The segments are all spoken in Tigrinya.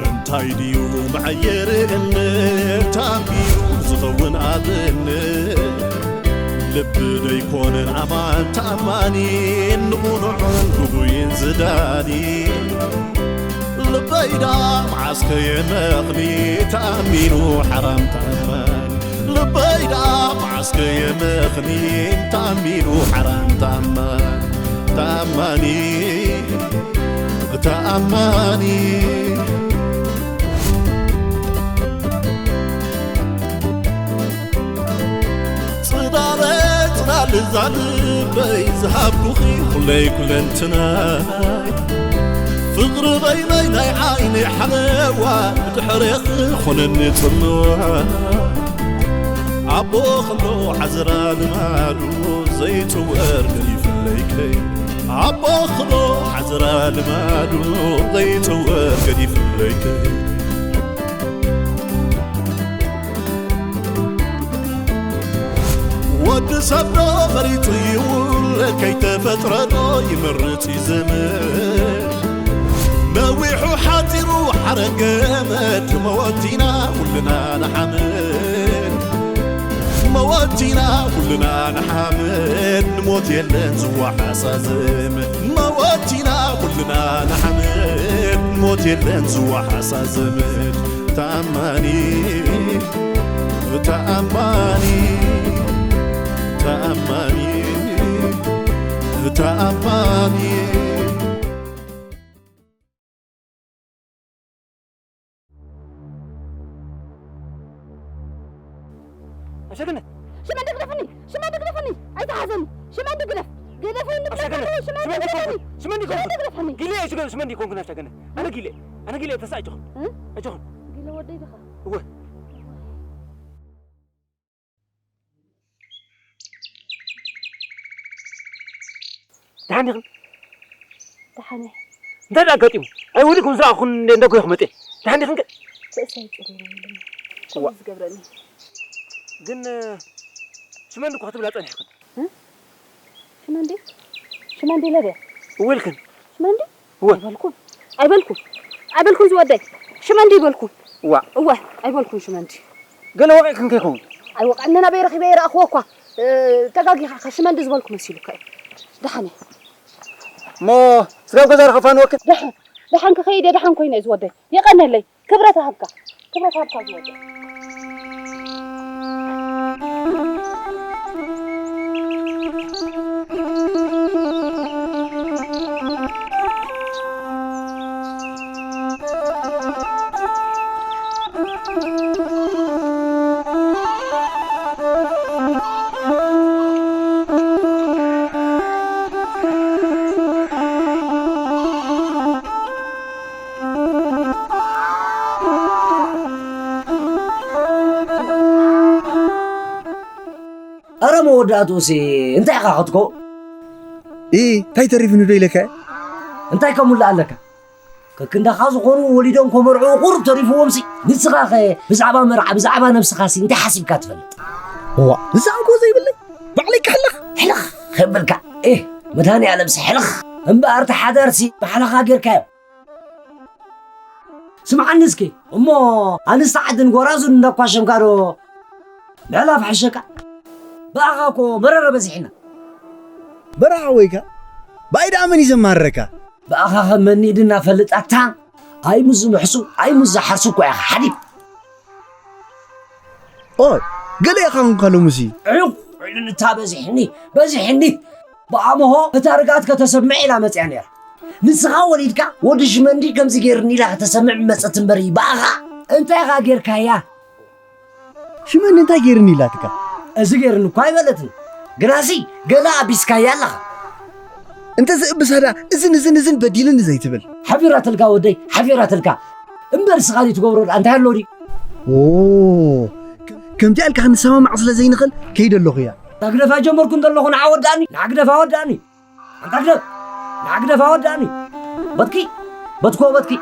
እንታይ ድዩ መዓየሪ እምነት ኣቢሉ ዝኸውን ኣብነት? ልቢ ዶ ኣይኮነን ኣማን ተኣማኒ፣ ንቕኑዕን ግጉይን ዝዳኒ? ልበይ ዳ መዓስ ከየመኽኒ ተኣሚኑ ሓራም ተኣማኒ? ልበይ ዳ መዓስ ከየመኽኒ ተኣሚኑ ሓራም ተኣማኒ? ተኣማኒ፣ ተኣማኒ። ጽላለ፣ ጽላል እዛ ልበይ ዝሃብኩኺ ኩለይ ኩለንትናይ፣ ፍቕሪ በይነይ ናይ ዓይነይ ሓለዋ፣ ብድሕሬኺ ኾነኒ ጽልዋ። ኣቦ ከሎ ዓዝራ ልማዱ ዘይጽወር ገዲፍለይከይ። ኣቦ ከሎ ዓዝራ ልማዱ ዘይጽወር ገዲፍለይከይ። ወዲ ሰብ ዶ መሪጹ ይውለድ፣ ከይተፈጥረ ዶ ይመርጽ ይዘምር? ነዊሑ ሓጺሩ ሓረግ ገመድ፣ መወቲና ኩልና ንሓምድ። መወቲና ኩልና ንሓምድ፣ ንሞት የለን ዝወሓሳ ዘመድ። መወቲና ኩልና ንሓምድ፣ ንሞት የለን ዝወሓሳ ዘመድ። ተኣማኒ፣ ተኣማኒ፣ ተኣማኒ፣ ተኣማኒ። ኣሸግነት። ሽመንዲ ግደፍኒ! ሽመንዲ ግደፍኒ! ኣይትሓዘኒ! ሽመንዲ ግደፍ! ግደፈኒ! ኣሸግነት! ሽመንዲ ሽመንዲ ግደፍኒ! ኮንኩ! ሽመንዲ ኮንኩ! ሽመንዲ ግደፍኒ! ጊለ እየ ሽገ-፣ ሽመንዲ ኮንኩ ናሸግነት! ኣነ ጊለ! ኣነ ጊለ ተሳ ኣይችኹን! እ? ኣይችኹን! ጊለ ወደይ ዲኻ? እወ! ደሓን ዲኽን? ደሓን እየ። እንታይ ደኣ ኣጋጢሙ? ኣይወዲእኩም ዝረኣኹን እንደ፣ እንደ ጎይኹ መጤ። ደሓን ዲኽን ከ? ርእሰይ ጽሩይ እዩ ኢሉኒ። ዋ። ከምኡ ዝገብረኒ። ግን፣ ሽመንዲ እኮ ክትብላ ጸኒሕክን። እ? ሽመንዲ? ሽመንዲ ኢለ ድየ? እወ ኢልክን። ሽመንዲ? እወ። ኣይበልኩን። ኣይበልኩን። ኣይበልኩን ዝወደይ። ሽመንዲ ኣይበልኩን። ዋ። እወ፣ ኣይበልኩን ሽመንዲ። ገለ ወቒዕክን ከይከውን? ኣይወቕዐንን፣ ኣበይ ረኺበ ይረኣኽዎ እኳ። እ፣ ተጋጊኻ፣ ሽመንዲ ዝበልኩ መሲሉካ እዩ። ደሓን እየ። እሞ ስጋብ ገዛ ረኸፋ ንወክል? ደሓን፣ ደሓን ክኸይድ እየ፣ ደሓን ኮይነ እየ ዝወደይ። የቐነለይ። ክብረት ሃብካ፣ ክብረት ሃብካ ዝወደይ። ኣረ መወዳእትኡሲ እንታይ ኢኻ ክትኮ? ኢ፣ እንታይ ተሪፍኒ ዶ ኢለካ? እንታይ ከሙላ ኣለካ? ከክንዳኻ ዝኾኑ ወሊዶም ከመርዕዉ ቁሩብ ተሪፍዎምሲ፣ ንስኻኸ ብዛዕባ መርዓ፣ ብዛዕባ ነብስኻሲ እንታይ ሓሲብካ ትፈልጥ? እዋ፣ ንስኻ እኮ ዘይብለይ፣ ባዕለይ ክሕለኽ። ሕልኽ ከብልካ፣ ኤህ፣ መድሃኔ ዓለምሲ ሕልኽ። እምበኣር፣ እቲ ሓዳርሲ ባዕልኻ ጌርካዮ። ስምዓኒ እስኪ፣ እሞ ኣንስቲ ዓድን ጎራዙን እንዳኳሸምካ ዶ ምሕላፍ ሓሸካ? ብኣኻ እኮ መረረ በዚሕና። በረኻ ወይካ፣ ብኣይ ደኣ መን እዩ ዘማርረካ? ብኣኻ ኸም መን ኢድና ፈልጣታ፣ ኣይ ምስ ዝምሕሱ፣ ኣይ ምስ ዝሓርሱ እኮ ኢኻ ሓዲግ። ኦይ፣ ገለ ኢኻ እንካ ሎምሲ። ዕዩቕ ኢሉኒ እታ በዚሕኒ፣ በዚሕኒ። ብኣምሆ እታ ርግኣት ከተሰምዕ ኢላ መጺኣ ነይራ። ንስኻ ወሊድካ፣ ወዲ ሽመንዲ ከምዚ ገይርኒ ኢላ ከተሰምዕ መጸት እምበር እዩ። ብኣኻ እንታይ ኢኻ ጌርካያ? ሽመንዲ እንታይ ገይርኒ ኢላትካ? እዚ ገይርኒ እኳ ኣይበለትን። ግናሲ ገና ኣቢስካያ ኣለኻ። እንተ ዝእብሳ ደኣ እዝን እዝን እዝን በዲልኒ ዘይትብል። ሓፊራትልካ ወደይ፣ ሓፊራትልካ። እምበር ንስኻ ዘይትገብሮ ደኣ እንታይ ኣሎ ድዩ? ኦ፣ ከምዚኣ ኢልካ ክንሰማማዕ ስለ ዘይንኽእል ከይደ ኣለኹ እያ። ንዓግደፍ ኣጀመርኩ እንተለኹ ንዓ ወዳእኒ፣ ንዓግደፍ ኣወዳእኒ። ኣንታ ግደፍ፣ ንዓግደፍ ኣወዳእኒ። በትኪ፣ በትኮ በትኪ።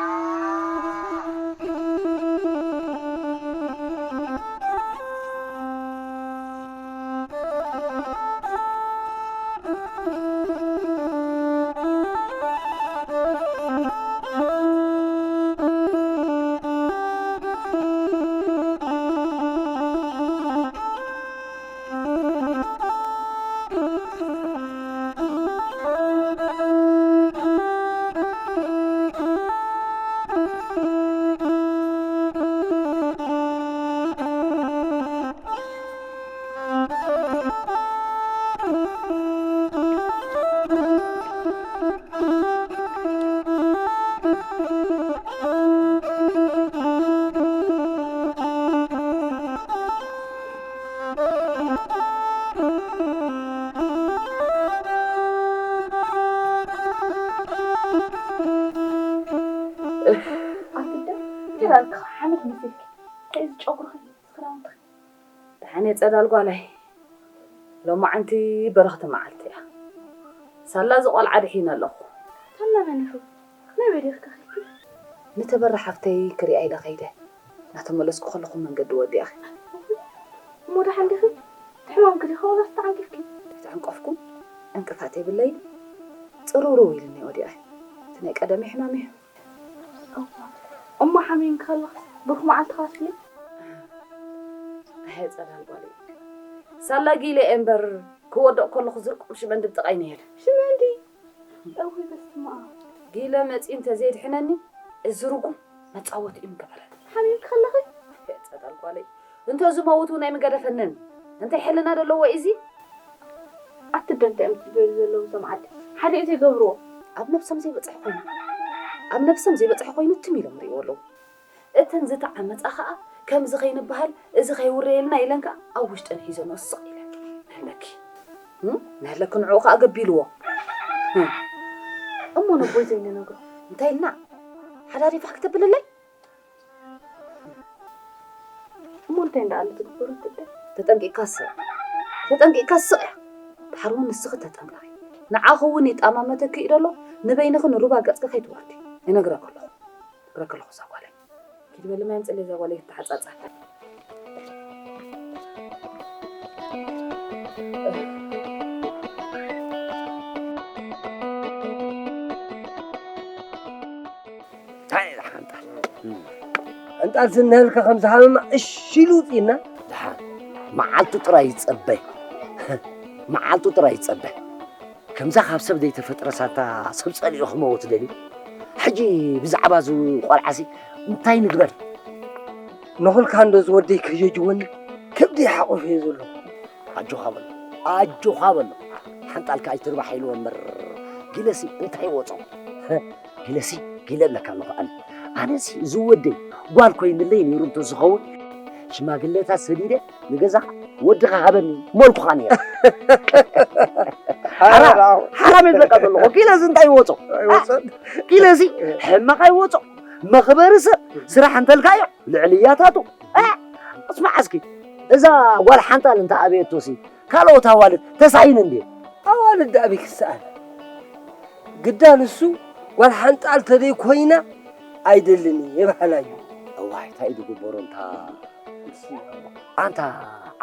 ኣንተ ደም ተላልካ ሓመድ መሲልኪ። እዚ ጨጉርኺ፣ እዚ ክዳውንትኺ። ደሓን እየ ጸዳል ጓለይ። ሎማዓንቲ በረኽቲ መዓልቲ እያ። ሳላ እዚ ቆልዓ ድሒነ ኣለኹ። ሳላ መን ኢኹ? ናበይ ዲኺ ከኺድኪ? ንተበራ ሓፍተይ ክሪኣ ኢለ ከይደ። እናተመለስኩ ከለኹ መንገዲ ወዲኣኺ። እሞ ደሓን ዲኺ? እቲ ሕማምኪ ዲኺ ወላስ ተዓንቂፍኪ? ኣይተዓንቀፍኩን። ዕንቅፋት የብለይን። ጽርውርው ኢሉኒ ወዲኣኺ። እቲ ናይ ቀደመይ ሕማም እዩ። እሞ ሓሚምኪ ከለኽስ ብሩኽ መዓልቲ ከስሊ? ኣይ ጸዳል ጓለይ። ሳላ ጊለ እየ እምበር ክወድቕ ከለኹ ዝርቁም ሽመንዲ ብጥቓይ ነይሩ። ሽመንዲ? እውይ በስመ ኣብ። ጊለ መጺኡ እንተዘይድሕነኒ እዚ ርጉም መጻወቲ እዩ ምገበረኒ። ሓሚምኪ ከለኺ? ኣይ ጸዳል ጓለይ። እንተ ዝመውት እውን ኣይምገደፈንን። እንታይ ሕልና ዶ ኣለዎ እዚ? ኣቲ ደንታ እዮም ዝደልዩ ዘለዉ እዞም ዓዲ። ሓደ እዩ ዘይገብርዎ። ኣብ ነብሶም ዘይበጽሕ ኮይኑ፣ ኣብ ነብሶም ዘይበጽሕ ኮይኑ ትም ኢሎም ይርእይዎ ኣለዉ። እተን ዝተዓመጻ ኸኣ ከምዚ ከይንበሃል፣ እዚ ከይውረየልና ኢለን ከኣ ኣብ ውሽጠን ሒዘንኦ ስቕ ኢለን። ናህለኪ። እም? ናህለኪ ንዕኡ ከኣ ገቢልዎ። እም። እሞ ነቦይ ዘይንነግሮ እንታይ ኢልና? ሓዳር ይፋሕ ክተብልለይ? እሞ እንታይ እንዳኣሉ ዝግበሩ ትደ? ተጠንቂቕካ ስቕ። ተጠንቂቕካ ስቕ እያ። ድሓር እውን ንስኺ ተጠንቀቒ። ንዓኺ እውን ይጣማመተኪ እዩ ደሎ፣ ንበይንኺ ንሩባ ገጽኪ ከይትወርዲ። ይነግረኪ ኣለኹ። ይነግረኪ ኣለኹ እዛ ጓለይ። ኪድ በሊ ማይ ኣምጽእለይ እዛ ጓለይ ክትተሓጻጸብ። እንታይ ኢላ ሓንጣል? ሓንጣል ዝነህልካ ከም ዝሃመማ እሺ ኢሉ ውፅእና። ደሓን መዓልቱ ጥራይ ይጸበ። መዓልቱ ጥራይ ይጸበ። ከምዛ ካብ ሰብ ዘይተፈጥረ ሳንታ ሰብ ጸሊኡ ክመውት ደልዩ። ሕጂ ብዛዕባ እዚ ቆልዓሲ እንታይ ንግበር? ነኹልካ እንዶ ዝወደይ ከጀጅወኒ ከብደይ ሓቑፍ እየ ዘለኹ። ኣጆኻ በሎ፣ ኣጆኻ በሎ። ሓንጣልካ ኣይትርባሕ ኢልዎ እምበር፣ ጊለሲ እንታይ ይወጾ? ጊለሲ ጊለ እብለካ ኣለኹ ኣነ። ኣነሲ ዝወደይ ጓል ኮይንለይ ነይሩ እንተዝኸውን፣ ሽማግለታት ሰዲደ ንገዛኻ ወድኻ ሃበኒ መልኩኻ ነይረ። ሓራ-፣ ሓራም እብለካ ዘለኹ። ጊለሲ እንታይ ይወጾ? ኣይወጾን። ጊለሲ ሕማቕ ኣይወጾ። መኽበሪ ሰብ ስራሕ እንተልካዮ ልዕሊ ያታቱ። እ፣ እስማዕ እስኪ፣ እዛ ጓል ሓንጣል እንተ ኣበየቶሲ፣ ካልኦት ኣዋልድ ተሳኢነን ድየን? ኣዋልድ ኣበይ ክሰኣና? ግዳ ንሱ ጓል ሓንጣል ተደይ ኮይና ኣይደልን እየ በሃላይ እዩ። እዋይ፣ እንታይ እዩ ዝግበሮ እንታ? ኣንታ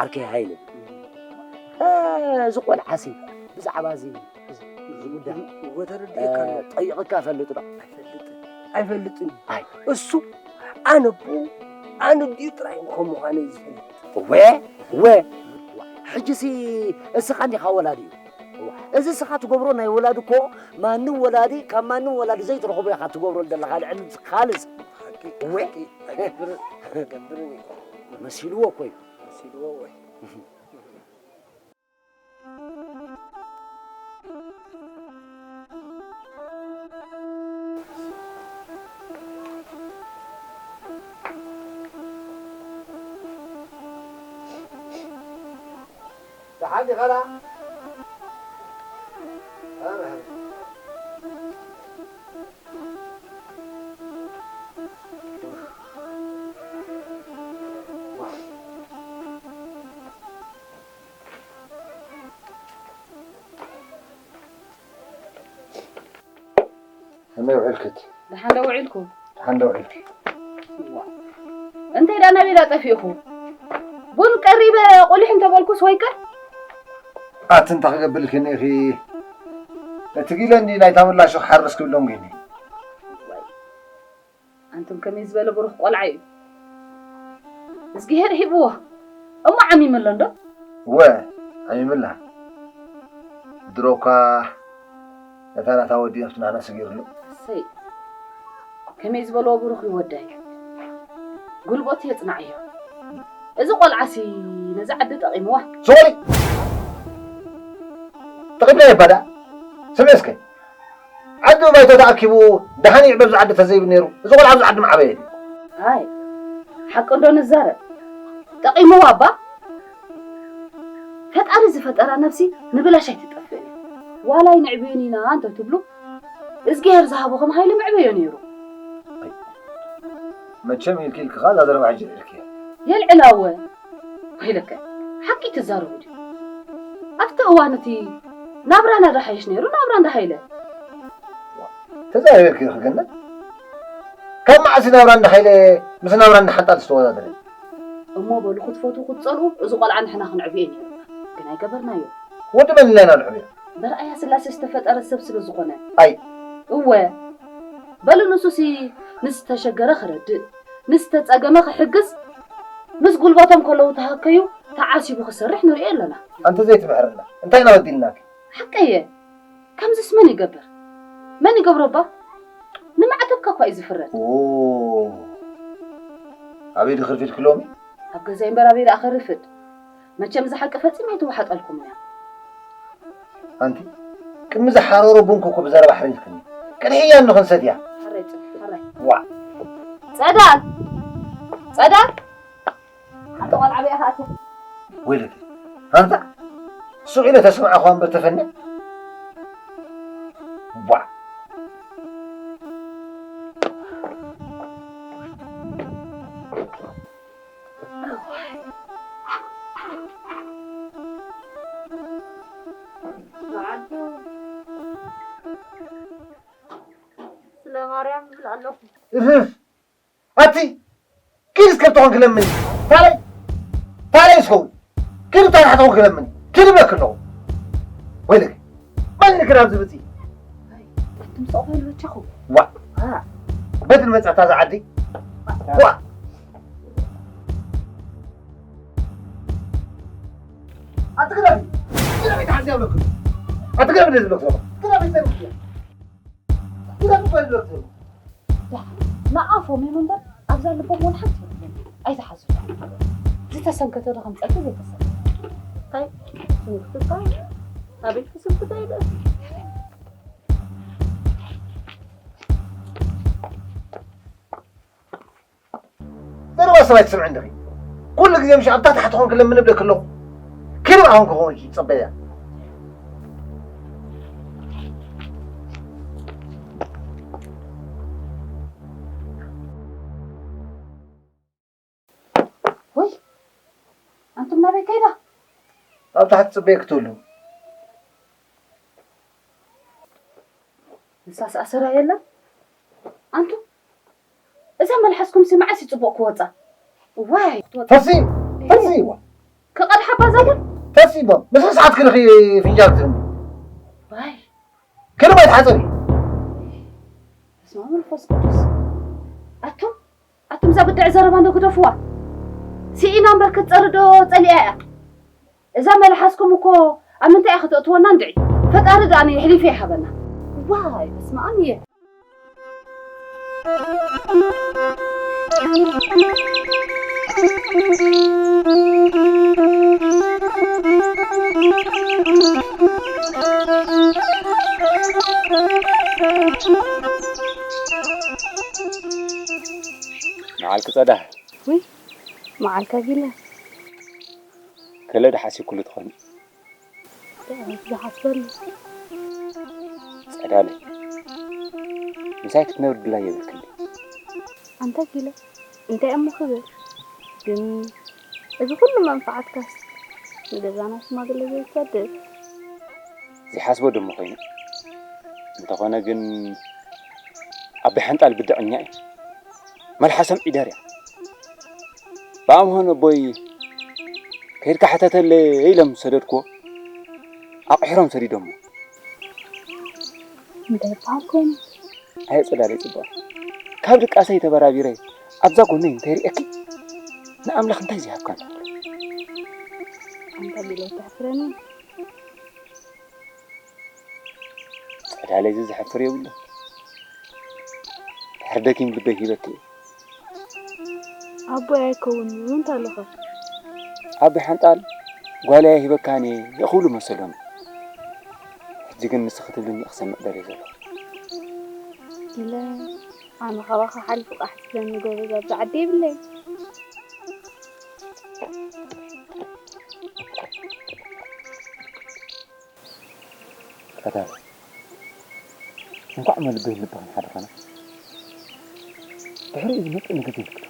ዓርከይ ሃይለ፣ እ፣ እዚ ቆልዓሲ ብዛዕባ እዚ፣ እዚ፣ እዚ ጉዳይ፣ እወ፣ ተረዲኤካ እ፣ ኣለኹ። ጠይቕካ እፈልጥ ዶ? ኣይፈልጥን። ኣይፈልጥን። ኣይ። እሱ ኣነ ኣቦኡ፣ ኣነ ኣዲኡ ጥራይ ከም ምዃነይ ዝፈልጥ። እወ፣ እወ። ሕጂሲ እስኻ እንዲኻ ወላዲ እዩ። እወ። እዚ እስኻ ትገብሮ ናይ ወላዲ እኮ ማንም ወላዲ፣ ካብ ማንም ወላዲ ዘይትረኽቦ ኢኻ ትገብሮ ዘለኻ ልዕሊ ካልእ ሰብ። ሓቂ፣ እወ። ሓቂ። ኣይገብርን፣ ኣይገብርን እዩ። መሲልዎ እኮ እዩ። መሲልዎ፣ እወ። ደሓን ዲኻ ደኣ? ከመይ ውዒልክት? ደሓን ዶ ውዒልኩም? ደሓን ዶ ውዒልኪ? እዋ። እንታይ ደኣ ናበይ ደኣ ጠፊእኹ? ቡን ቀሪበ ቁሊሕ እንተበልኩስ ወይከ? ኣቲ እንታይ ክገብርልኪ እኒኢኺ? እቲ ጊለ እንዲ ናይታ ምላሹ ክሓርስ ክብሎም ጊኒ። ኣንቱም ከመይ ዝበለ ብሩኽ ቆልዓ እዩ። እዝግሄር ሂብዎ። እሞ ዓሚምሎ እንዶ? እወ፣ ዓሚምላ። ድሮ እኳ ነታ ናታ ወዲ ኣብቲ ናና ሰጊርሉ። እሰይ። ከመይ ዝበልዎ ብሩኽ እዩ ወደይ። ጉልበቱ የጽናዕዮ። እዚ ቆልዓሲ ነዛ ዓዲ ጠቒምዋ። ሶሪ! ጠቒምና ይባዳ። ስምዒ እስከ። ዓዲ ባይቶ ተኣኪቡ ደሓን ይዕበ ኣብዚ ዓዲ ተዘይብል ነይሩ። እዚ ቆልዓ ኣብዚ ዓዲ ምዓበየ ድዩ? ኣይ፣ ሓቂ እንዶ ንዛረብ። ጠቒምዋ እባ። ፈጣሪ ዝፈጠራ ነብሲ ንብላሽ ኣይትጠፍእን እያ። ዋላ ኣይንዕብዮን ኢና እንተትብሉ፣ እዝግሄር ዝሃቦ ከም ሃይለ መዕበዮ ነይሩ። መቸም ኢልኪ ኢልኪ ኸኣ እዛ ዘረባ ሕጂ ኣልዒልክያ። የልዕላ እወ። ወይለከ፣ ሓቂ ትዛረቡ ድዩ? ኣብቲ እዋን እቲ ናብራና ዶ ሓይሽ ነይሩ፣ ናብራ እንዳ ሃይለ? ተዛረብኪ ኢኺ ገነት። ካብ መዓስ እዩ ናብራ እንዳ ሃይለ ምስ ናብራ እንዳ ሓንጣል ዝተወዳደረ? እሞ በሉ ክትፈትዉ ክትጸልኡ፣ እዚ ቆልዓ ንሕና ክንዕብዮ ነይሩና። ግን ኣይገበርናዮ። ወዲ መን ኢልና ኢና ንዕብዮ? በርኣያ ስላሴ ዝተፈጠረ ሰብ ስለ ዝኾነ። ኣይ። እወ። በሉ ንሱሲ ንዝተሸገረ ክረድእ፣ ንዝተጸገመ ክሕግዝ፣ ምስ ጉልበቶም ከለዉ ተሃከዩ ተዓሲቡ ክሰርሕ ንሪኦ ኣለና። ኣንቲ ዘይትምሕርና፣ እንታይ ኢና በዲልናኪ? ሓቀየ። ከምዚስ መን ይገብር? መን ይገብሮ እባ? ንማዕተብካ እኳ እዩ ዝፍረድ። ኦ፣ ኣበይ ድኽርፊድኪ ሎሚ? ኣብ ገዛይ እምበር ኣበይ ደኣ ከርፍድ? መቸም እዛ ሓቂ ፈጺማ ኣይትወሓጠልኩምን እያ። ኣንቲ፣ ቅድሚ ዝሓረሮ ቡን ኮኮ ብዘረባ ኣሕሪርክኒ። ቅድሕያ እንዶ ክንሰትያ። ሕራይ ጽ-፣ ሕራይ። ዋ። ጸዳል! ጸዳል! ሓንቲ ቆልዓ በይ ኢኻ ኣትያ። ወይለኪ፣ ኣንታ፣ ሱቕ ኢለ ተሰምዓኹ እምበር ተፈንየ። ዋ። ስለ ማርያም ይብል ኣለኹ። እፍፍ። ኣቲ ኪድ እስከ ብትኾን ክለምን። ታለይ፣ ታለይ እስከው። ኪድ ብታሕቲ ትኾን ክለምን። ኪድ እብለክ ኣለኹ። ወይለክ። መን ክዳብ ዝብጽ? ኣቱም ስቕ በሉ በጃኹም። ዋ። ዋ። በድን መጻታ ዝዓዲ። ዋ። ኣቲ ክዳብ። ክዳብ ይተሓዝ ያብለክ። ኣቲ ክዳብ ዝብለክ ዘሎ። ክዳብ ይተሓዝ። ክዳብ ይበል ዝብለክ ዘሎ። ደሓን ንኣፎም እዮም እምበር ኣብዛ ልቦም ወላ ሓንቲ የብሎም። ኣይትሓዙ። ዝተሰንከተ ዶ ከምፀልኪ ዘይተሰንከተ? እንታይ? ስንክትካ? ኣቤት ክስንክታ ይበል። ዘረባ ሰብ ኣይትሰምዕን ዲኺ? ኩሉ ግዜ ምሽ ኣብታ ታሕቲ ኮንክ ለምን እብለኪ ኣለኹ። ክርብ ኣሁን ክኸውን እዩ፣ ጸበያ። ወይ፣ ኣንቱም ናበይ ከይዳ? ኣብ ታሕቲ ጽበየ ክትህሉ። ንሳስ ኣሰራ የለን? ኣንቱ፣ እዛ መልሓስኩም ሲ መዓስ እዩ ጽቡቕ ክወጻ? ዋይ፣ ክትወጻ። ተሲ፣ ተሲ፣ ዋ። ክቐድሓ ባዛ ግን? ተሲ፣ ዋ። ምስ ሰዓት ክንኺ ፍንጃል ትህኒ። ዋይ። ክርብ ኣይትሓጸቢ። በስመ ኣብ መንፈስ ቅዱስ። ኣቱም፣ ኣቱም እዛ ብድዕ ዘረባ እንዶ ግደፍዋ። ስኢና እምበር ክትጸሪ ዶ ጸሊኣ እያ? እዛ መልሓስኩም እኮ ኣብ ምንታይ እያ ከተእትወና እንድዒ? ፈጣሪ ደኣ ነየሕሊፈ ይሃበና። ዋይ፣ በስመ ኣብ እየ። መዓልኪ ጸዳል። ውይ፣ መዓልካ ጊለ። ከለድ ሓሲብኩሉ ትኾኒ። ዝሓስበሉ። ቀዳለ ምሳይ ክትነብር ድላይ የብልክን። ኣንታ ኪሎ እንታይ እሞ ክብል ግን እዚ ኩሉ መንፋዓትካስ ንገዛና ሽማግለ ዘይሰድድ። ዘይሓስቦ ደሞ ኮይኑ እንተኾነ ግን ኣቢ ሓንጣል ብድዐኛ እዩ። መልሓሶም ዒደር እያ። ብኣምሆን ኣቦይ ከይድካ ሕተተለ ኢሎም ሰደድክዎ ኣቕሒሮም ሰዲዶሞ። እንታይ ይበሃል ኮይኑ? ኣየ ጸዳለይ ጽቡቕ ካብ ድቃሰይ ተበራቢረ ኣብዛ ጎነይ እንታይ ርእየኪ ንኣምላኽ እንታይ ዝሃብካ ኣንታ ቢለይ ተሕፍረኒ። ጸዳለይ እዚ ዝሕፍር የብሉ ሕርደኪም ልበይ ሂበኪ ኣቦይ ኣይከውን ምንታ ኣለኻ ኣቢ ሓንጣል ጓለይ ሂበካኒ ይኽብሉ መሰሎም ሕጂ ግን ንስኺ ትብልኒ ክሰምዕ ደልየ ዘለኹ ኢለ ኣነ ካባኻ ሓሊፉ ቃሕ ትብለኒ ጎበዝ ኣብዚ ዓዲ የብለይ ቀዳም እንኳዕ መልበይ ልብኽን ሓደ ኾነ ድሕሪኡ ዝመፅእ ንግዜ ንክቶ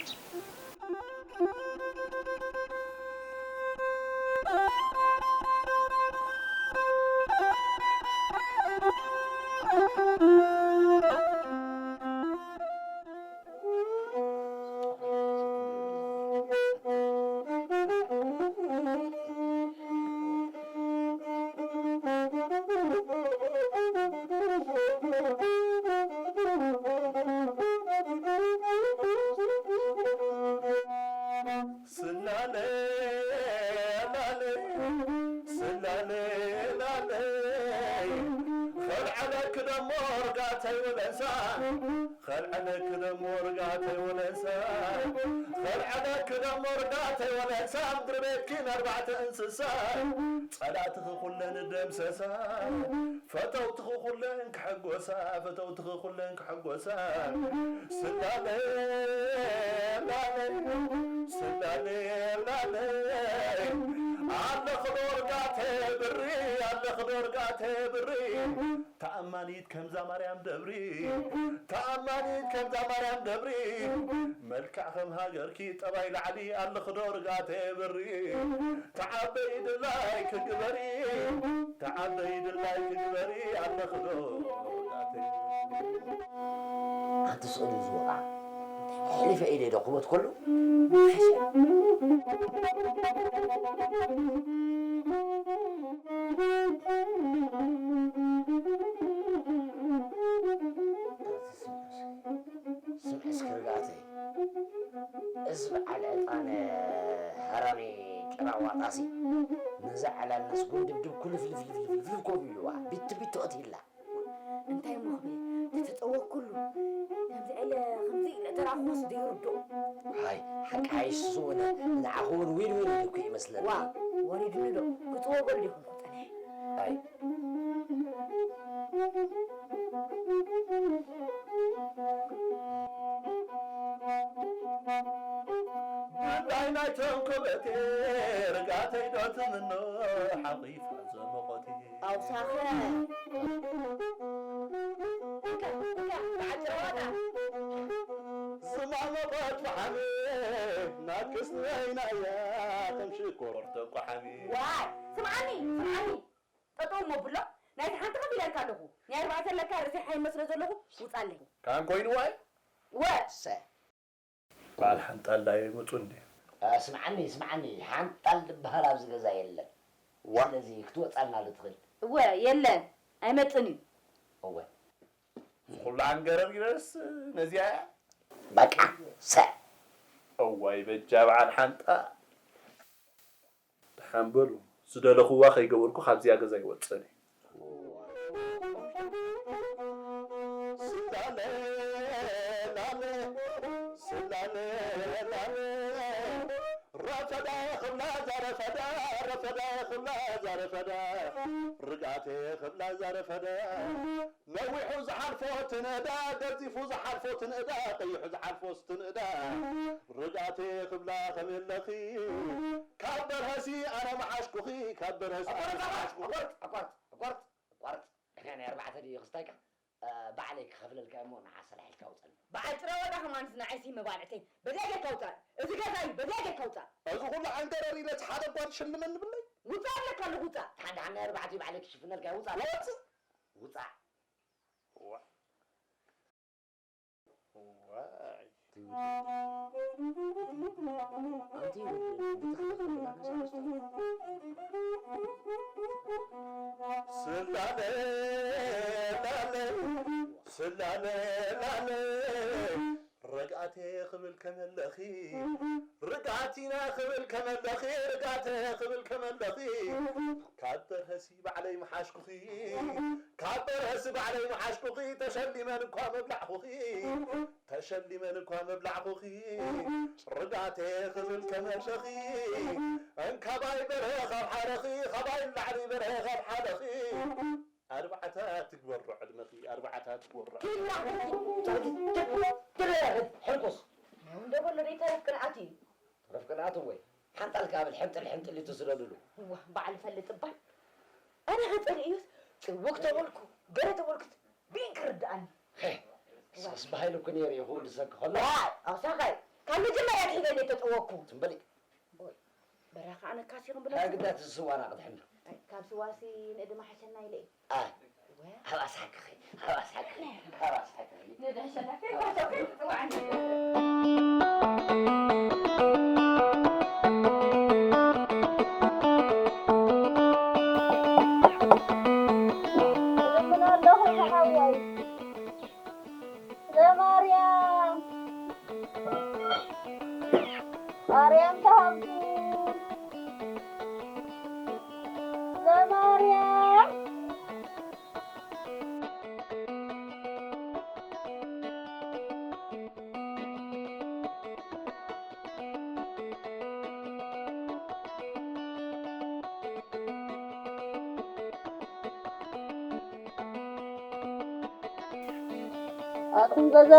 ስላሌ ላሌ ስላሌ ላሌ ኸልዓለክ ደሞ ርጋተይ ወለንሳ ኸልዓለክ ደሞ ርጋተይ ወለንሳ ኸልዓለክ ደሞ ርጋተይ ወለንሳ ምድሪ ቤትኪን ኣርባዕተ እንስሳ ጸላእትኺ ኩለን ደምሰሳ ፈተውትኺ ኩለን ክሕጎሳ ፈተውትኺ ኩለን ክሕጎሳ ስላሌ ላሌ ስላሌ ላሌ ኣለኺ ዶ ርጋተ ብሪ ኣለኺ ዶ ርጋተ ብሪ ተኣማኒት ከምዛ ማርያም ደብሪ ተኣማኒት ከምዛ ማርያም ደብሪ መልክዕ ከም ሃገርኪ ጠባይ ላዕሊ ኣለኺ ዶ ርጋተ ብሪ ተዓበይ ድላይ ክግበሪ ተዓበይ ድላይ ክግበሪ ኣለኽዶ ኣንቲ ስእሊ ዝወጣ ሕሊፈ ኢለ ዶ ክሞት ከሉ ስምዒ እስኪ ርግኣተይ እዚ በዓል ዕጣን ሃራሚ ጭራ ዋጣሲ ነዛ ዕላልናስ ጎንድብድብ ኩልፍልፍልፍልፍልፍ ኮፍ ኢሉዋ ቢት ቢት ተቐቲላ እንታይ እሞ ክብል ተተጠወኩሉ ከምዚ ኢለ ከምዚ ኢለ ተራኹስ ዘይርድኦ ሃይ ሓቂ ሓይሽ ስውነ ንዓኹ እውን ዊን ዊን ኢሉ እኮ ይመስለኒ ዋ ወሪድኒ ዶ ክጥወጎ እንዲኹም ክፀንሐ ሃይ ኣንታይ ናይቶም ኮበቴ ርጋተይ ዶ ትምኖ ሓቒፋ ዘመቖቴ ኣውሳኸ እንካ እንካ በዓል ጨዋታ ዝማመቐት ብሓሜ ናክስ ነይናያ ከም ሽኮር ተቋሓሚ ዋይ ስምዓኒ ስምዓኒ ጠጠው እሞ ብሎ ናይቲ ሓንቲ ከም ኢለልካ ኣለኹ ናይ ኣርባዕተ ለካ ርእሲ ሓይል መስሎ ዘለኹ ውፃለይ ካን ኮይንዋ እዩ ወ ሰ በዓል ሓንጣል ዳኣ ይመፁ እንዲ ስምዓኒ ስምዓኒ ሓንጣል ዝበሃል ኣብዚ ገዛ የለን ዋ ስለዚ ክትወፃልና ዶ ትኽእል እወ የለን ኣይመፅን እዩ እወ ኩሉ ዓንገረር ይረስ ነዚኣ እያ በቃ ሰ እዋይ በጃ በዓል ሓንጣ ደሓን በሉ ዝደለኽዋ ከይገበርኩ ካብዚኣ ገዛ ይወፅእን እየ ስላለ ላለ ስላለ ላለ ረፈዳ ክብላ ዛረፈዳ ረፈዳ ክብላ ዛረፈዳ ርግኣተ ክብላ ዛረፈዳ ነዊሑ ዝሓልፎ ትንእዳ ገዚፉ ዝሓልፎ ትንእዳ ቀይሑ ዝሓልፎስ ትንእዳ ርግኣተ ክብላ ከመይ ኣለኺ ካብ በርሀሲ ኣነ መሓሽኩኺ ካብ በርሀሲ ኣነ መሓሽኩኺ ኣቋርጥ ኣቋርጥ ኣቋርጥ ኣቋርጥ ናይ ኣርባዕተ ድዩ ክስታይካ እ፣ ባዕለይ ክኸፍለልካ እሞ ንዓ ሰላሒልካ ውፀኒ። በዓል ጥረ ወዳ ከማንስ ንዓይሲ መባልዕተይ በዚኣ ጌርካ ውፃእ። እዚ ገዛይ በዚኣ ጌርካ ውፃእ። እዚ ኩሉ ዓንተረር ኢለስ ሓደ እኳ ትሽልመኒ ብለይ? ውፃእ ኣለካ ኣለኹ ውፃእ። ሓንቲ ሓንቲ ናይ ኣርባዕተ ባዕለይ ክሽፍነልካ እየ። ውፃእ። ውፅእ። ውፃእ። ዋይ። ስላለ ላለ ስላለ ላለ ርግኣቴ ክብል ከመለኺ ርግኣቲና ክብል ከመለኺ ርግኣተ ክብል ከመለኺ ካብ በርሀሲ ባዕለይ መሓሽኩኺ ካብ በርሀሲ ባዕለይ መሓሽኩኺ ተሸሊመን እኳ መብላዕኹኺ ተሸሊመን እኳ መብላዕኹኺ ርግኣተ ክብል ከመለኺ እንካባይ በርሀ ካብ ሓረኺ ካባይ ላዕሊ በርሀ ካብ ሓረኺ ኣርባዕተ ትግበሮ ዕድመኺ ኣርባዕተ ትግበሮ ትረፍ ቅንዓት እዩ። ትረፍ ቅንዓት ወይ ሓንጣል ካብል ሕንጥል ሕንጥል እዩ ትስደድሉ። እዋ በዓል ፈልጥ እባ ኣነ ከፀልእ እዩስ ጥውቅ ተበልኩ ገለ ተበልኩስ ብኢን ክርድኣኒ። ኸ ስስ በሃይሉ እኮ ነይሩ እዩ ክውድሰኪ ከሎ። ዋይ ኣውሳኻይ ካብ መጀመርያ ትሒዘ እየ ተጠወቅኩ። ትንበሊ በራኻ ኣነ ካሲ ክንብለካ። ግዳት ዝስዋና ቅድሕና። ኣይ፣ ካብ ስዋሲ ንእድማ ሓሸና ኢለ እየ። ኣይ፣ ወ- ኣብ ኣሳክኺ፣ ኣብ ኣሳክኺ፣ ኣብ ኣሳክኺ። ንእድማ ሓሸና ከይባሰብኩ ትፅዋዕኒ። እለምን ኣለኹ ዝሓወይ። ለማርያም ማርያም ተሃብኩ ለማርያም ኣቱም ገዛ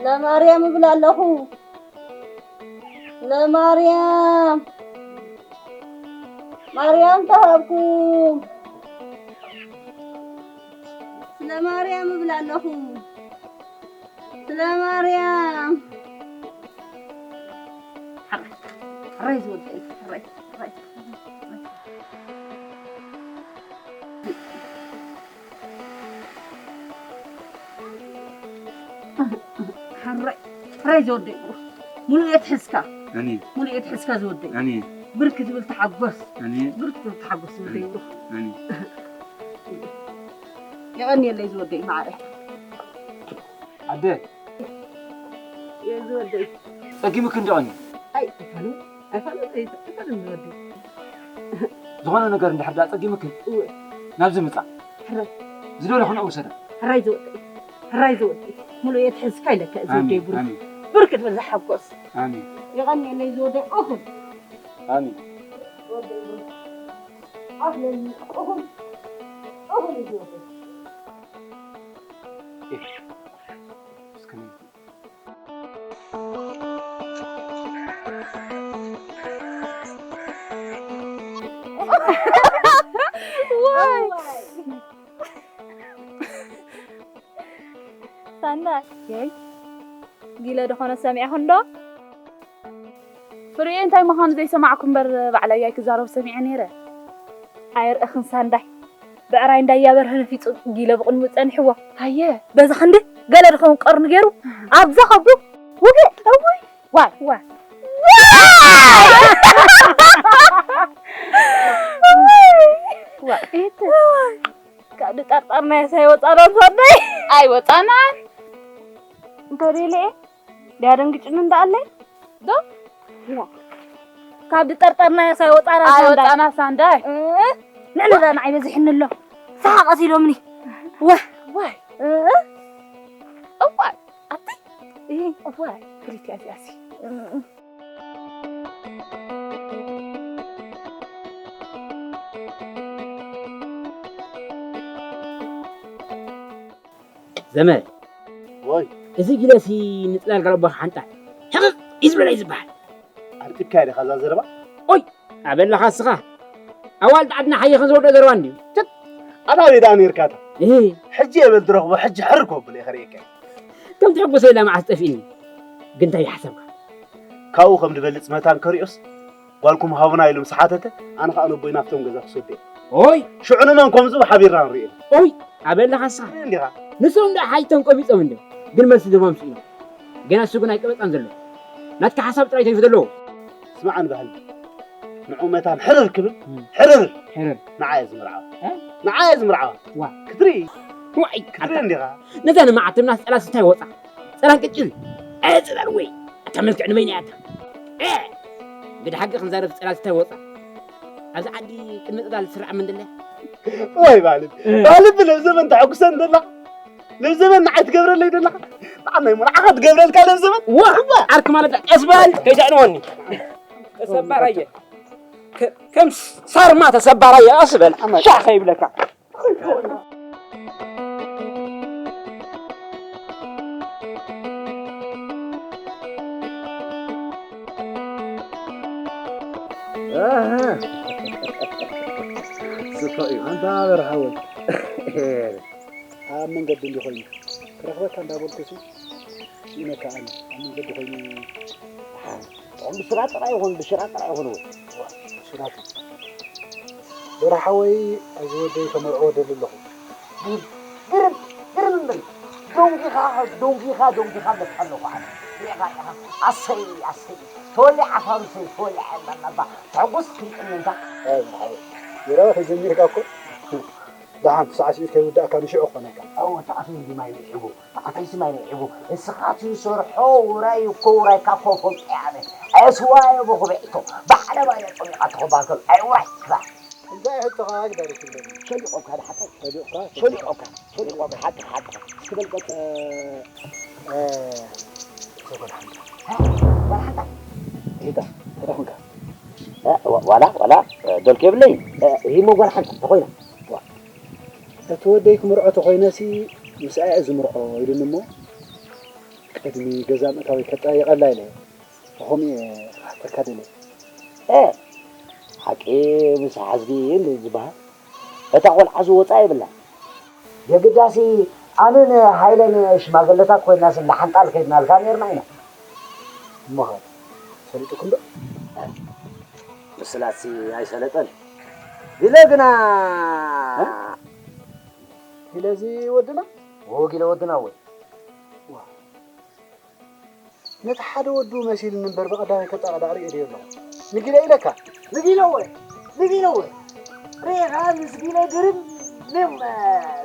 ለማርያም እብል ኣለኹ። ለማርያም ማርያም ተሃብኩም። ስለ ማርያም እብል ኣለኹ። ስለ ማርያም። ሕራይ ዝወደይ፣ ሕራይ፣ ሕራይ። ሕራይ፣ ሕራይ ዝወደይ ብሩኽ። ሙሉእ የትሕዝካ። ኣሜን። ሙሉእ የትሕዝካ ዝወደይ። ኣሜን። ብርክ ዝብል ተሓጎስ። ኣሜን። ብርክ ዝብል ተሓጎስ ዝወደይ ብሩኽ። ኣሜን። የቐንየለይ ዝወደይ ማዕረ። ኣደ። የዝወደይ። ጸጊምክ እንዶ ቀኒ። ኣይ፣ ኣይፋልን፣ ኣይፋልን፣ ኣይፋልን ዝወደይ። ዝኾነ ነገር እንድሕር ደኣ ጸጊምክ፣ እወ። ናብዚ ምጻ። ሕራይ። ዝደለኹ ንዑ ውሰዳ። ሕራይ ዝወደይ። ሕራይ ዝወደይ። ሙሉእ የትሕዝካ ኢለካ፣ ኣሜን፣ ዝወደይ ብሩኽ። ኣሜን። ብርክ ትብል ዝሓጎስ። ኣሜን። የቐንየለይ ዝወደይ እኹል። ኣሜን። ዝወደይ ብሩኽ። ኣኽለኒ እኹል። እኹል እዩ ዝወደይ። ኤህ፣ እስከ ነይ። ዋይ! ሳና፣ የይ፣ ጊለ ድኾነ ሰሚዕኹም ዶ? ፍርኤ እንታይ ምዃኑ ዘይሰማዕኩ እምበር፣ ባዕለይ ኣይክዛረብ ሰሚዐ ነይረ። ኣየርእኽን ሳንዳይ፣ ብዕራይ እንዳያበርሀ ነፊጹ ጊለ ብቕድሚኡ ጸኒሕዎ። ኣየ። በዚ ክንዲ ገለ ድኸውን ቀርኑ ገይሩ፣ ኣብዛ ከብዱ ውግእ። እውይ። ዋይ። ዋይ። ዋይ። ካብ ድጠርጠርናዮ ሳይወጻና ሳንዳይ። ኣይወጻናን። እንተ ደይለ ድያ ደንግጭኒ እንዳኣለይ? ዶ? ካብ ዝጠርጠርናዮ ሳይወጻና ሳንዳይ። ኣይወጻና ሳንዳይ። እ? ንዕለዳ ንዓይ በዚሕኒ ኣሎ። ሰሓቕ ቀሲሎምኒ። ወ-፣ ዋይ። እ? እዋይ። ኣቲ? እ፣ እዋይ። ክልቲኣ እዚኣሲ። እ። ዘመድ። ወይ። እዚ ጊለሲ ንጽላል ጋል ኣቦኻ ሓንጣ ሕቕቕ እዩ ዝበላ እዩ ዝበሃል። ኣርጢብካያ ዲኻ እዛ ዘረባ? ኦይ፣ ኣበላኻ እስኻ። ኣዋልድ ዓድና ሓየኸን ዝወደኦ ዘረባ እንድዩ። ትት! ኣታ ኣበይ ደኣ ነይርካ እታ? ሕጂ የበል ድረኽቦ፣ ሕጂ ሕር ከብሎ እየ ከርእየካ። ከም ትሕጎሰ ኢላ መዓስ ጠፊእኒ። ግን እንታይ ሓሳብካ? ካብኡ ከም ድበልጽ መታን ከሪኦስ፣ ጓልኩም ሃቡና ኢሉ ምስ ሓተተ፣ ኣነ ኸኣ ነቦይ ናብቶም ገዛ ክሰዶ እየ። ኦይ! ሽዑ ንመን ከም ዝህቡ ሓቢርና ንርኢ ኢና። ኦይ! ኣበለኻሳ። ርኢ እንዲኻ። ንሶም ደኣ ሓይቶም ቆቢጾም እንድዮም። ግን መልሲ ደሞም ስኢኖም። ገና እሱ ግን ኣይቀበጻን ዘሎ። ናትካ ሓሳብ ጥራይ ተሪፉ ዘለዎ። ስማዕን ባህል። ንዑ መታን ሕርር ክብል፣ እም። ሕርር። ሕርር። ንዓ እየ ዝምርዓዋ። እ? ንዓ እየ ዝምርዓዋ። ዋ። ክትርኢ። ዋይ፣ ክትርኢ ኣታ። እንዲኻ። ነዛ ንመዓልቲ ምናስ ጸላስ እንታይ ወጻ? ጸላን ቅጭል። እ፣ ጸላን ወይ። ኣታ መልክዕ ንበይና እያ ኣታ። እ፣ ግዳ ሓቂ ክንዛረብ ጸላስ እንታይ ወጻ? ኣብዚ ዓዲ ቅድሚ ጽላል ዝስራዕ መንደለ? ወይ ባልድ። እ። ባልድ ለብ ዘመን ተሐጉሰን ደላ። ለብ ዘመን ንዓይ ትገብረለይ ደላ። ንዓይ ናይ መርዓኻ ትገብረልካ ለብ ዘመን። ዋ! እዋ! ዓርክ ማለት ቀስ በል፣ ከይትዕንወኒ። ተሰባራየ። ከ-፣ ከም ሳርማ ተሰባራየ፣ ቀስ በል። ኣማ- ሻዕ ከይብለካ። ኣሃ። ጽቡቕ እዩ። ኣንታ በርሃ ወይ። ኣብ መንገዲ እንዲ ኮይኑ ክረኽበካ እንዳበልኩ ሲ፣ ይነካ ኣነ ኣብ መንገዲ ኮይኑ። ጥዑም ብስራ ጥራይ ይኹን፣ ብሽራ ጥራይ ይኹን ወይ? ሽራት እዩ። በርሃ ወይ፣ እዚ ወደይ ከመርዕዎ ደሊ ኣለኹ። ግርም፣ ግርም፣ ግርም እምበል። ዶንጊኻ፣ ዶንጊኻ፣ ዶንጊኻ እመስል ኣለኹ ኣነ። ሪእኻ ኢኻ። ኣሰይ፣ ኣሰይ። ተወሊዐ ዓፋሩ ሰይ፣ ተወሊዐ እናናባ። ተሐጉስ ክንቅንንታ። ኣይ፣ በርሃ ወይ። ይረባ ተጀሚርካ እኮ። ደሓን ሳዕስዒት ከይውዳእካ ንሽዑ ክኾነካ። ኣዎ፣ ተኣትዩ እንዲ ማይ ንዒቡ፣ ተኣታይሲ ማይ ንዒቡ። እስኻ ትሰርሖ ውራይ እኮ ውራይካ እኮ ፈልጦ እየ ኣነ። ኣየ ስዋ እየ በኹበዒቶ። ብሓደ ማይ ጸሚቓ ተኸባልከል። ኣይ ውራይ ክላ። እንታይ ሕቶኻ ግዳሪ ትብለኒ? ሸሊቖካ ድሓታ። ሸሊቕካ? ሸሊቖካ። ሸሊቖካ። ሓቂ፣ ሓቂ። እስኪ በል ቀጽል። እ፣ እ፣ ሰጎን ሓንታ። እ፣ ጓል ሓንታ። ሂታ፣ እንታይ ኾንካ? እ፣ ዋ-፣ ዋላ፣ ዋላ፣ እ፣ ደልኩ የብለይን። እ፣ ሂሞ ጓል ሓንታ ተኾይና። ዋ። እቲ ወደይ ክምርዖ ተኾይነሲ ምስኣ እየ ዝምርዖ ኢሉኒ እሞ፣ ቅድሚ ገዛ ምእታወይ ከጠያይቐላ ኢለ እየ። ብኸምኡ እየ ክሓተካ ደልየ። እ፣ ሓቂ ምስ ሓዝጊ እንደ ዝበሃል፣ እታ ቖልዓ ዝወጻ የብላን። የግዳሲ ኣነን ሃይለን ሽማግለታት ኮይንናስ እንዳ ሓንጣል ከይድናልካ ነይርና ኢና። እሞ ኸ ሰሊጡኩም ዶ? ምስላሲ ኣይሰለጠን። ጊለ ግና እ? ጊለዚ ወድና? ኦ፣ ጊለ ወድና ወይ? ዋ። ነቲ ሓደ ወዱ መሲልኒ እምበር ብቐዳማይ ከጣቕዳቕ ርእየ ድየ ኣለኹ። ንጊለ ኢለካ። ንጊለ እወ፣ ንጊለ እወ። ርኢኻ ምስ ጊለ ግርም እ፣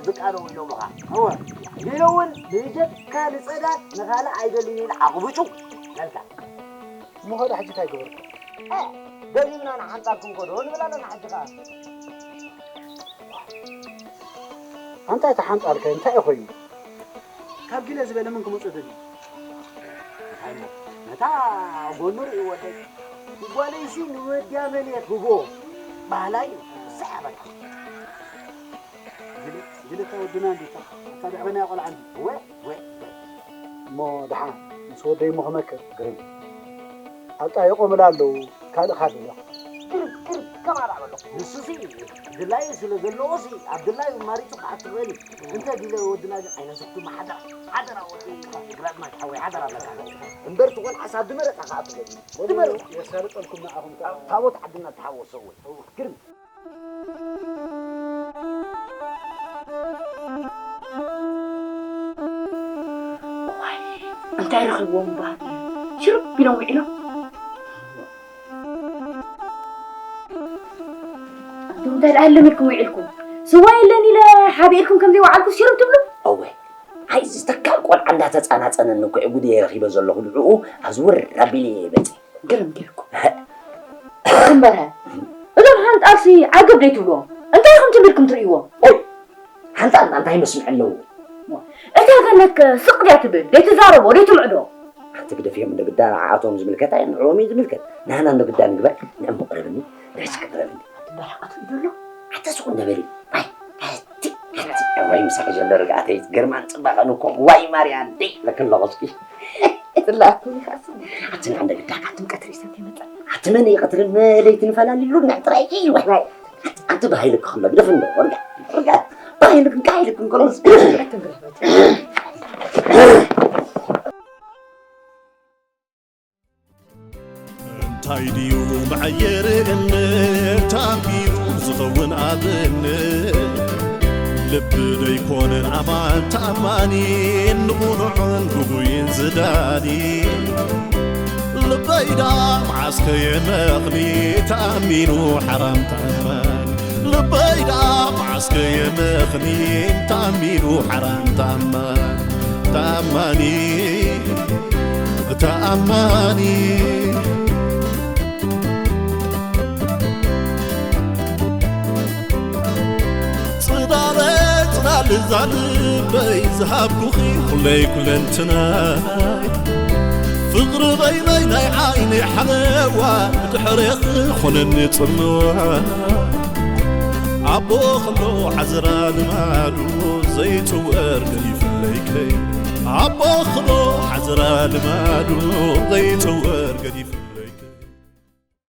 ዝቃነዉ ኢሎምኻ። እወ። ጊለ እውን ንጀካ ንጸዳድ ንኻልእ ኣይደልን ኢሉ ዓቕብጩ በልካ። እሞ ኸዳ ሕጂ እንታይ ገበርኩ? እ፣ ደጊምና ንሓንጣል ክንከዶ ንብል ኣለና ሕጂ ኸኣ። ኣንታ እታ ሓንጣልከ እንታይ እዩ ኮይኑ? ካብ ጊለ ዝበለ መን ክመጾ ደልዩ? እንታይ እሞ? ነታ ጎኑ ርእይዎ ደይ። ጓለይሲ ንወድያ መን እየ ትህቦ? ባህላ እዩ። ንሳ እያ በቃ። ጊለ፣ ጊለ እታ ወድና እንዲታ። እታ ደዕበናያ ቆልዓ እንዲ። ወ፣ ወ፣ ወ። እሞ ደሓን ምስ ወደይ እሞ ክመክር። ግርም። ኣብ ጣየቖምላ ኣለዉ፣ ካልእ ካልእ ኢሎም። ግርም፣ ግርም፣ ከማራ በሎ። ንሱሲ ድላዩ ስለ ዘለዎሲ፣ ኣብ ድላዩ ማሪጹ ክኣቱ ክእል እዩ። እንተ ዲለ ወድና ግን ኣይነስሕቱ፣ ሓደራ፣ ሓደራ ወዲ ግራዝማች ሓወይ፣ ሓደራ ኣለካ። እምበር ትኾን ሓሳብ ድመረጻ ክኣቱ ክእል እዩ። ድመረጻ። የሳልጠልኩም ንዓኹም ከኣ። ታቦት ዓድና ተሓወሶ እውን። ግርም። ዋይ፣ እንታይ ረኺብዎም እባ? ሽርብ ኢሎም ውዒሎም። ኣንቱም እንታይ ደኣ ለሚድኩም ውዒልኩም? ስዋ የለን ኢለ ሓቢእልኩም ከም ዘይወዓልኩ ሽርብ ትብሉ? እወ፣ ኣይ፣ እዚ ተካል ቆልዓ እንዳተጻናጸነኒ እኮ እየ ጉደይ ረኺበ ዘለኹ። ንዕኡ ኣዝውር ኣቢለ እየ በጺሐ። ግርም ጌርኩም። እምበር፣ እዞም ሓንጣልሲ ዓገብ ደይትብልዎም? እንታይ ኢኹም ትም ኢልኩም ትርእይዎም? ኦይ! ሓንጣል እንታይ መስምዒ ኣለዎ? እታ ገነትከ ስቕ ድያ ትብል? ደይትዛረቦ፣ ደይትምዕዶ? ሓንቲ ግደፍዮም፣ እንዶ ግዳ ንዓኣቶም ዝምልከት ኣየ ንዕኦም እዩ ዝምልከት። ንሕና እንዶ ግዳ ንግበር፣ ንዕም ቅረብኒ፣ ንሕስኪ ቅረብኒ። ትበላዕ ኣትርኢ ዘሎ? ኣታ ስቕ እንዶ በሊ። ኣይ፣ ኣቲ፣ ኣቲ፣ ኣዋይ ምሳኺ ዘሎ ርግኣተይ፣ ግርማን ጽባቐን እኮ፣ ዋይ ማርያ፣ ደይ፣ ለክን ለቐስኪ። ጽላእኩም ይኸኣስ። ኣቲ ንዓንደ ግዳ ካትም ቀትሪ ሰብ ይመጽእ። ኣቲ መን እዩ ቀትርን ለይትን ፈላሊሉ ንሕጥራይ እዩ። ዋይ። ኣቲ፣ ኣቲ፣ እቲ ባህይልክ ከሎ ግደፍ እንዶ፣ ወርጋ፣ ወርጋ፣ ባህይልክ፣ እንካ ኢልክ እንከሎስ። እንታይ ድዩ መዐየርነት ኣቢሉ ዝኸውን ኣብነት? ልቢ ዶ ይኮነን ኣማን ተኣማኒ፣ ንቑኑዕን ጉጉይን ዝዳኒ? ልበይ ዳ መዓስ ከየመኽኒ ተኣሚኑ ሓራም ተኣማኒ? ልበይ ዳ መዓስ ከየመኽኒ ተኣሚኑ ሓራም ተኣማኒ? ተኣማኒ፣ ተኣማኒ። ጽላለ፣ ጽላል እዛ ልበይ ዝሃብኩኺ ኩለይ ኩለንትናይ። ፍቕሪ በይነይ ናይ ዓይነይ ሓለዋ፣ ብድሕሬኺ ኾነኒ ጽልዋ። ኣቦ ኸሎ ሓዘራ ልማዱ ዘይጽወር ገዲፍለይ ከይ። ኣቦ ኸሎ ሓዘራ ልማዱ ዘይጽወር ገዲፍ